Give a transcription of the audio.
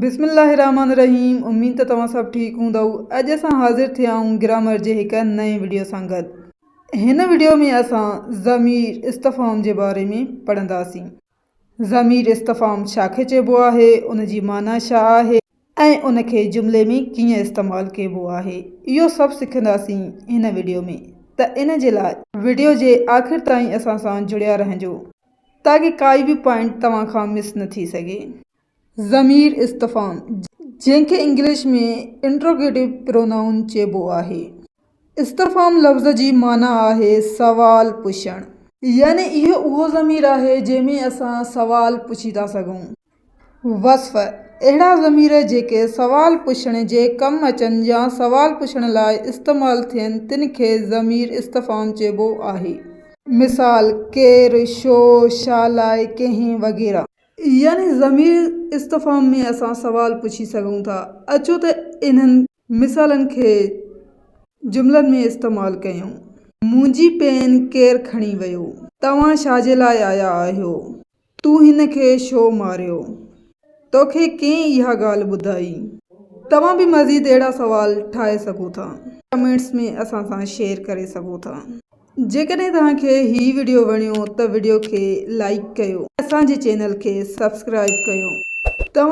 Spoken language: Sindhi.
بسم الله الرحمٰن الرحيم اميد ته توهان سڀ ٺيڪ هوندؤ اڄ اسان حاضر ٿيا آهيون گرامر جي هڪ نئين وڊيو سان گڏ هن وڊيو ۾ اسان ضمير استفهام جي باري ۾ پڙهنداسين ضمير استفهام ڇا کي چئبو آهي ان جي معنيٰ ڇا آهي ۽ ان کي جملي ۾ ڪيئن استعمال ڪيبو آهي اهو سڀ سکنداسين هن وڊيو ۾ ته ان جي لاء وڊيو جي آخر تائين اسان سان جڙيا رهجو تاڪه ڪائي به پوائنٽ توهان کان مس نه ٿي سگهي. ضمير استفهام، جنهن کي انگلش ۾ Interrogative Pronoun چئبو آهي. استفهام لفظ جي معنيٰ آهي سوال پڇڻ. يعني اهو اهو ضمير آهي جنهن ۾ اسان سوال پڇي ٿا سگهون. وصف، اهڙا ضمير جيڪي سوال پڇڻ جي ڪم اچن يا سوال پڇڻ لاء استعمال ٿين تن کي ضمير استفهام چئبو آهي. مثال، ڪير، ڇو، ڇا لاء، ڪنهن وغيره. يعني ضمير استفهام ۾ اسان سوال پڇي سگهون ٿا. اچو ته انهن مثالن کي جملن ۾ استعمال ڪيون. منهنجي پين ڪير کڻي ويو؟ توهان ڇا جي لاء آيا آهيو؟ تون هن کي ڇو ماريو؟ توکي ڪنهن اها ڳالهه ٻڌائي؟ توهان به مزيد اهڙا سوال ٺاهي سگهو ٿا. ڪمينٽس ۾ اسان سان شيئر ڪري سگهو ٿا. جيڪڏهن توهان کي هي وڊيو وڻيو ته وڊيو کي لائيڪ ڪيو اسان جي چينل کي سبسڪرائيب ڪيو توهان.